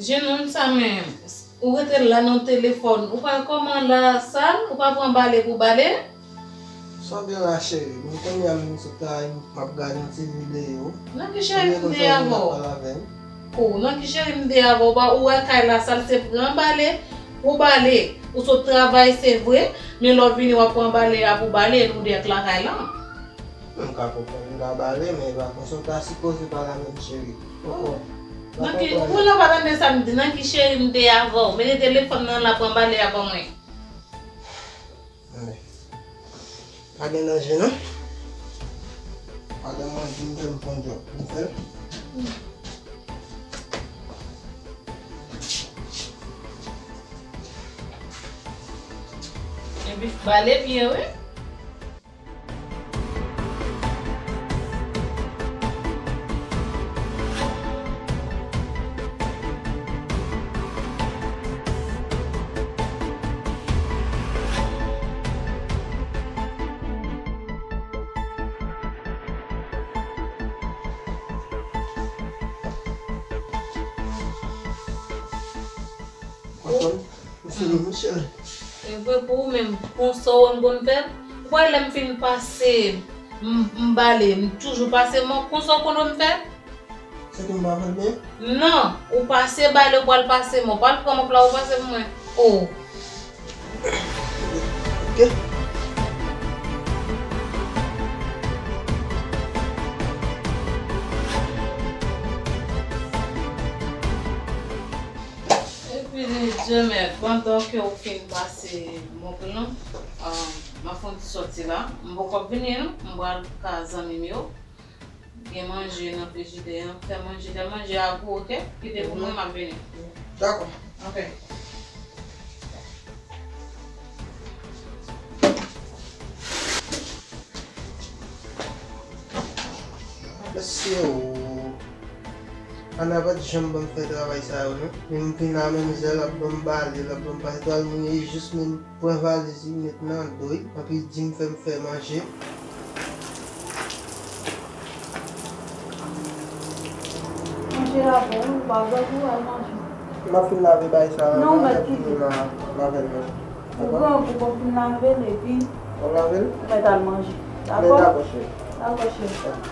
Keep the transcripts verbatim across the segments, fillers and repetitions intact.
Jenòm sa menm, ou rete la nan telefòn, ou pa kòman lasal, ou pa pran bale pou bale? Sa w gen la, cheri? Mwen kounye a menm sot travay, m ap gade yon ti videyo. Nan ki cheri m te avè w? Ou nan ki cheri m te avè w? Ou pa, ou wè kay lasal se pran bale pou bale. Ou sot travay, se vre, men lè w vini w ap pran bale a pou bale, nou de ak lakay lan. M ka konprann m ka bale, men e pa konsa w ta sipoze pale a menm, cheri. Ou konprann? Nan ki, ou konprann la pa tande sa m di, nan ki cheri m te avè w? Mete telefòn nan la, pran bale a ban mwen. Anben. Pa gen danje non. Madanm mwen di m fè m pran djòb. M fè l. Epi bale byen wi. Anfòm? Ou fini, Michel? E vre pou ou menm, konsa w konn fè l? Ou kwè lè m fin pase, m, m bale, m toujou pase mò, konsa w konn fè l? Se ke m pa fè l byen? Non, ou pase bale, ou pral pase mò, pral pran mòp la, ou pase pou mwen. Oh. Ok. Epi, Djemè, pandan ke w fin pase mòp lan, ah, m ap fè yon ti sòti la. M poko ap vini non, m pral ka zanmi m yo. Gen manje nan frijidè an, fè manje, lè manje a gou, ok? Kite pou mwen, m ap vini. Dakò. Ok. Mesye o. Ana pa t janm ban m fè travay sa yo non. Men m vin la menm zè l ap ban m bale, l ap ban m pase twal mouye jis menm pran valiz li met nan do l, anpi di m fè m fè manje. Manje a bon wi, ou pa bezwen pou al manje. M ap fin lave bagay sa la, non, m ap vin la, m ap fè l manje. Ou grangou, bon fin lave l epi w ap lave l? Ou mèt al manje. Men dakò? Dakò, cheri. Dakò, cheri.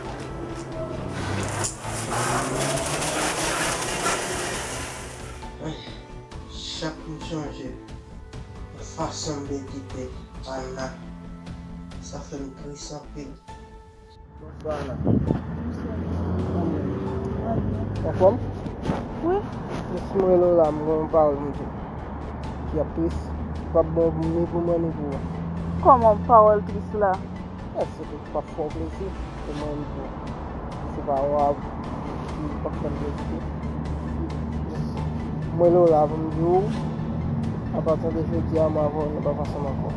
Chak m chonje fason m te kite Ana, sa fè m tris anpil. Bonswa, Ana. Bonswa. Anfòm? Wi. Mesye, mwen rele w la, m gen yon pawòl m di w ki ap tris. Li p ap bon ni pou mwen, ni pou ou. Kòman pawòl tris la? Èske w p ap fè w plezi? Pou mwen, m di w. Se pa w ap, ki p ap fè m plezi tou. Mwen rele w la pou m di w, apati de jodi a, mwen avè w, nou p ap ansanm ankò.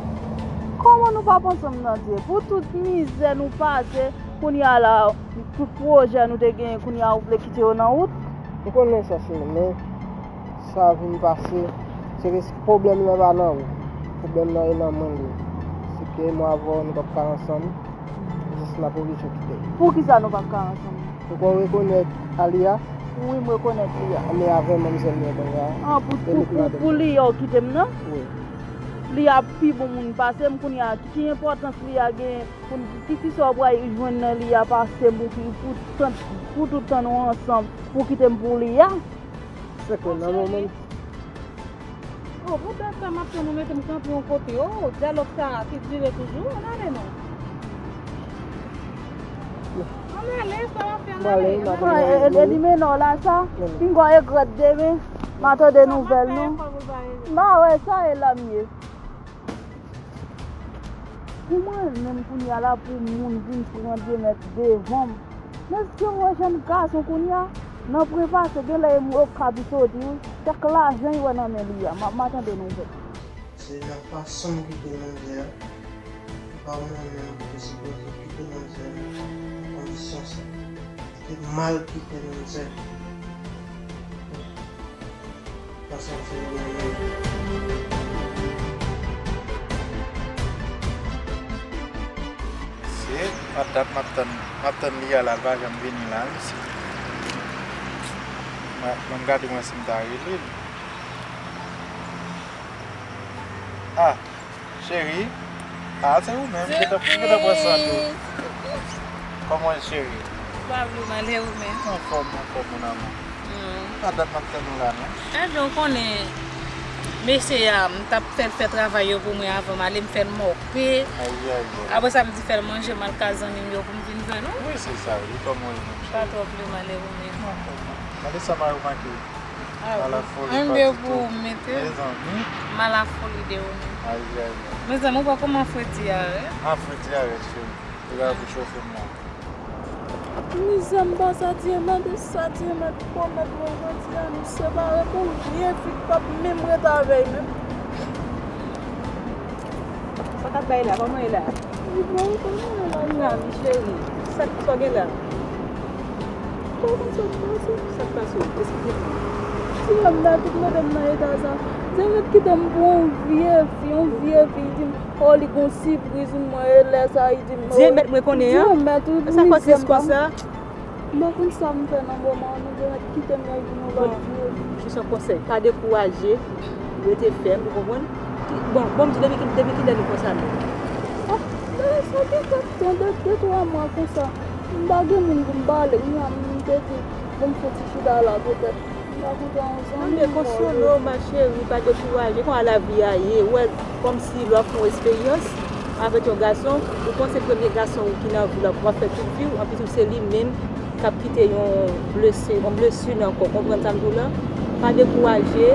Kòman nou p ap ansanm nan, Dye? Pou tout mizè nou pase, kounye a la, tout pwojè nou te genyen, kounye a ou vle kite yo nan wout? M konnen sa, cheri, men sa vin pase, se ke pwoblèm nan pa nan ou. Pwoblèm nan e nan mwen l ye. Se ke mwen avè w, nou p ap ka ansanm. Jis n ap oblije kite. Poukisa nou p ap ka ansanm? Ou kwè w rekonèt Aliya? Wi, m rekonèt Liya. Men avè manmzèl mwen kounye a. An, pou, pou, pou, pou Liya w kite m nan? Wi. Liya pi bon moun pase m kounye a. Ki, ki enpòtans Liya genyen pou m, ki, kisa w pral jwenn nan Liya pase m pou ki, pou tan, pou tout tan nou ansanm, pou kite m pou Liya? Se ke nan moman. Oh, pou dat sa m ap tann ou mete m kanpe yon kote. Oh, dyalòg sa a ki dire toujou. Ann ale non. Ann ale, sa w ap fè, ann ale. Ann ale. E, e, e li mennen w la sa? Pinga w regrèt demen. M a tande nouvèl nou. M a wè sa e la m ye. Pou mwen menm kounye a la, pou moun vin pran Dye mèt devan m. Men si w wè jèn gason kounye a, nan prepase, genlè e m yo k ap soti wi. Kèk lajan y wè nan men li a. M a, m a tande nouvèl. Se nan fason m kite manzè a, e pa mwen menm ki te sipoze kite manzè a nan kondisyon sa. Te mal kite manzè. Paske m fin renmen. Se, a dat m ap tann, m ap tann li a la, l pa janm vini la, mesye. Ban m gade mwen si m ta rele l. Ah, cheri. Ah, se ou menm. Ou gentan, ou gentan pran san tou. Kòman w ye, cheri? Pa vle m ale ou menm. Anfòm, anfòm, mon amour. Hmm. Pa dat m ap tann ou la, non. Ebyen, ou konnen, mesye a, m t ap fè l fè travay yo pou mwen avan m ale, m fè l mòke. Ayayay. Apre sa, m di fè l manje, m al kay zanmi m yo pou m vin jwenn ou. Wi, se sa, wi. Kòman w ye menm, cheri? Pa twò vle m ale ou menm. Non, kòman? Gade sa m remake. Ah, mal a foli, ann pa de ditou. Pou ou mete. Mezanmi. Mal a foli de ou menm. Ayayay. Mezanmi, ou wè kòman fredi a rèd? Ah, fredi a rèd, cheri. Li la pou chofe m la. Mizè m pase a Dyemèt, e sa Dyemèt pwomèt mwen jodi a, nou separe pou vye fi k p ap menm ret avè l menm. Sa k ap bay la? Kòman e la? Li bon, kòman e la? M la, wi, cheri. Sa k, sa w gen la? Bon, kòman sa k pase? Sa k pase w? Esplike m. Dyemèt, ou mete m nan eta sa. Dyemèt kite m pou yon vye fi, yon vye fi, li di m, oh, li gon sipriz pou mwen, e lè sa, li di m, oh, Dyemèt mwen konnen an? Dyemèt, wi, sa fè w tris konsa? M pa konn sa m fè nan moman an, non, Dyemèt kite m nan yon vye fi. Jis yon konsèy, pa dekouraje, rete fèm, ou konprann? Bon, bon, m di depi ki, depi kilè nou konsa menm? Ah, bagay sa gen kèk tan, de, de twa mwa konsa. M pa gen moun pou m pale, kounye a m te di, bon, m fouti chita la petèt. M pa kontan yon zanmi. Non, men konsole w, ma chérie, pa dekouraje. Konsa lavi a ye, ou wè, kòmsi lè w ap fè yon esperyans avèk yon gason, ou panse premye gason ou ki nan vi w la, w ap fè tout vi w, anplis ou se li menm k ap kite yon blesi, yon blesi nan kò w. Konprann sa m di w la? Pa dekouraje,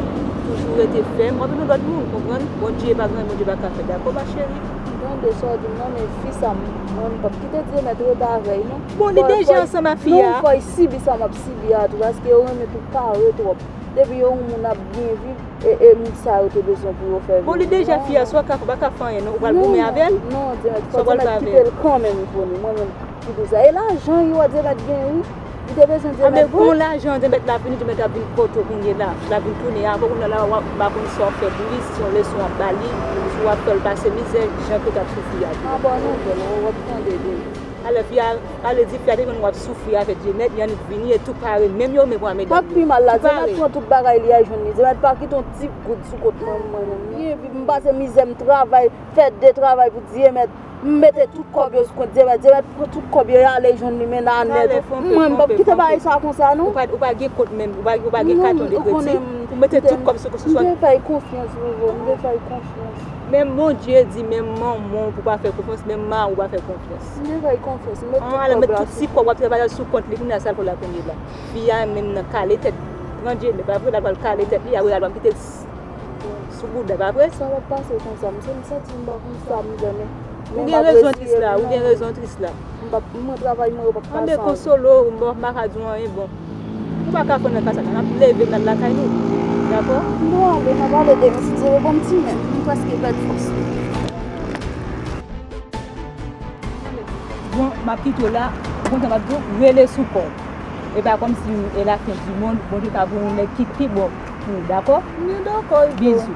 toujou rete fèm. W ap jwenn yon lòt moun, konprann? Bondye pa gen anyen Bondye pa ka fè, dakò, ma chérie? M tande sa w di m nan, men fi sa, m, mwen, m p ap kite Dyemèt rete avè l, non. Bon, li deja ansanm ak fi a. Non, fò l sibi sa m ap sibi a tou, paske yo renmen tou kare twòp. Depi yo wè yon moun ap byen viv, e, e moun sa yo te bezwen pou yo fè viv. Bon, li deja fi a, sa w ka fè, ou pa ka fè anyen, non, ou pral goumen avè l? Non, Dyemèt, fò Dyemèt kite l kanmenm, Ivone, mwen menm ki di w sa. E lajan wi, wè Dyemèt gen wi. Li te bezwen Dyemèt vre. Bon, lajan Dyemèt la vini, Dyemèt ap vin kote w kounye la. L ap vin tounen avè w, kounye la, w ap, m pa konn sa w ap fè pou li, si se yon leson w ap ba li, si w ap fè l pase mizè, jan ke w t ap soufri a tou. Ah bon, non, bon, non, w ap tande de li. Alè fi a, alè di fi a te konn w ap soufri avèk Dyemèt, li annik vini, e tou pare, menm yo, men pou ame dam yo. Pi mal la, Dyemèt pran tout bagay li al jwenn li. Dyemèt pa kite yon ti goud sou kont mwen, mwen menm. Li, epi m pase mizè, m travay, fè de travay pou Dyemèt. M mete tout kòb yo sou kont Dyemèt. Dyemèt pran tout kòb yo, y ale jwenn li, men nan nèt. Mwen, m p ap kite bagay sa konsa, non. Ou pa, ou pa gen kont menm, ou pa, ou pa gen katon de kredi. Ou mete tout kòb sou, sou, sou. M te fè l konfyans, Vovo, m te fè l konfyans. Menm Bondye di, menm manman w pou pa fè konfyans, menm mari w pa fè konfyans. M te fè l konfyans, m mete tout kòb la. Tout ti kòb w ap travay sou kont li, kounye a sa l fè w la kounye la. Fi a menm nan kale tèt, pran Dyemèt, pa vre, l ap al kale tèt li, apre l ap kite sou bouda, pa vre? Sa w ap pase konsa, m santi m pa konn sa m vle, men, men m p ap resire pou yon moun. Ou gen rezon tris la, ou gen rezon tris la. M p ap, mwen travay mwen yo p ap pase anyen. Anben konsole w, m pa ka di w anyen, bon. Ou pa ka fè nan ka sa, n ap leve, n al lakay nou. Dakò? Bon, anben, n a pale demen, si Dye vle, bon, m ti men, m prèske pèdi fòs. Bon, m ap kite w la, ou kontan m ap di w, rele sou kò w. E pa kòmsi e la fen di mond, Bondye ka voye yon nèg ki pi bon pou ou, dakò? M dakò, Ivo. Bizou.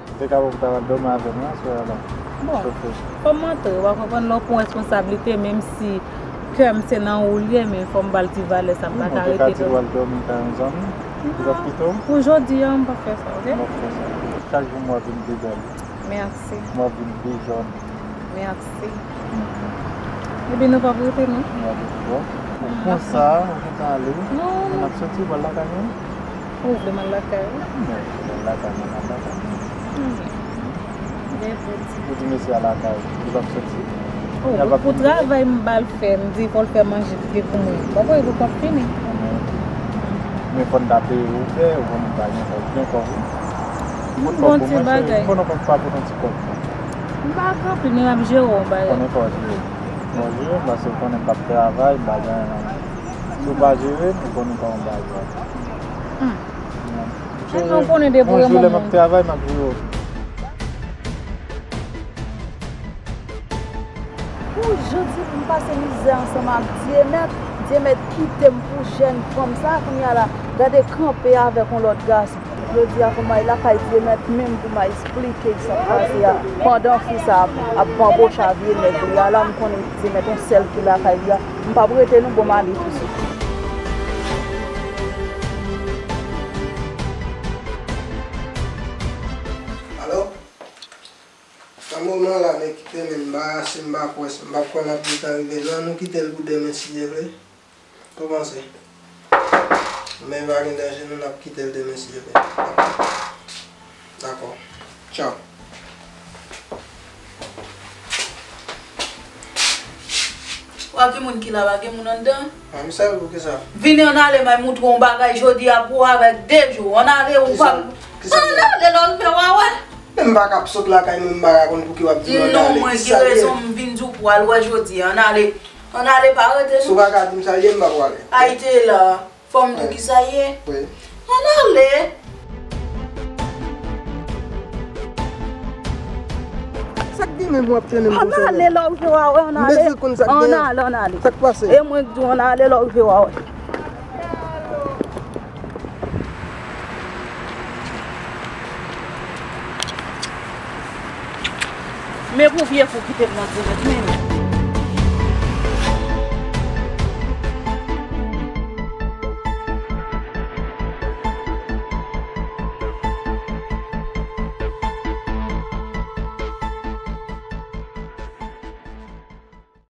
Ou te ka pou ta al dòmi avè mwen aswè a la. Bon, fò m antre, w a konprann lè w pran responsablite, menm si kè m se nan ou l ye, men fò m ba l ti valè sa, m pa ka rete dòmi. Ou te ka di w al dòmi kay yon zanmi, li p ap kite w? Pou jodi a, m p ap fè sa, oke? M p ap fè sa. Chak jou m wè w vin pi bèl. Mèsi. M wè w vin pi jòn. Mèsi. Ebyen, nou p ap rete, non? Nou p ap rete, bon. Konsa, ou gentan ale? Non, non. N ap soti, w al lakay nou? Ou vle m al lakay ou? Non, ou vle m al lakay mwen, m al lakay mwen. Ou di mesye a lakay, li p ap soti? Pou travay m ba l fè, m di fò l fè manje, li te pou mwen. Bon, pou li pou kont fini. Men fò n ta peye Uber, ou konn m pa gen kòb, gen kòb wi. Bon ti bagay. Ou konn ou pa pot yon ti kòb. M pa gen anpil, men m ap jere yon bagay. Konnen kò w jere. Bon, jere, paske ou konnen m p ap travay, m pa gen anyen nan men. Si w pa jere, ou konnen kòman bagay yo. Mwen menm, konnen debouye mwen menm. Yon jou lè m ap travay, m ap jere w. Pou jodi pou m pase mizè ansanm ak Dyemèt, Dyemèt kite m pou jèn fanm sa, kounye a la, gade kanpe avèk yon lòt gason. Jodi a pou m al lakay Dyemèt menm pou m al esplike li sa k pase a. Pandan fi sa ap, ap banboche a vye nèg li a, la m konnen Dyemèt yon sèl ki lakay li a. M p ap rete non, bon m ale tousuit. Alo? Nan moman la, men kite men m pa, si m pa kwè, si m pa kwè m ap gentan rive la, nou kite l pou demen si Dye vle. Ou panse? Men pa gen danje, nou n ap kite l demen si Dye vle. Dakò. Tchaw. Wa gen moun ki la, pa gen moun anndan? A, m sèl pou kisa? Vini ann ale, m al moutre w yon bagay jodi a pou avèk de jou. Ann ale, ou pa. Ann ale, lè w rive w a wè. Men m pa ka ap sot lakay mwen, m pa ka konn pou ki w ap di m ann ale. Non, mwen gen rezon, m vin di w pou w al wè jodi a. Ann ale. Ann ale, pa rete non. Si w pa ka di m sa l ye, m pa pwale. Ayite la. Fò m di w kisa l ye. Wi. Ann ale. Sa k gen menm w ap trennen m konsa? Ann ale, lè w rive w a wè, ann ale. M bezwen konn sa k gen. Ann ale, ann ale. Sa k pase? E mwen k di w ann ale, lè w rive w a wè. Men pou vye fou kite m nan Dyemèt, men.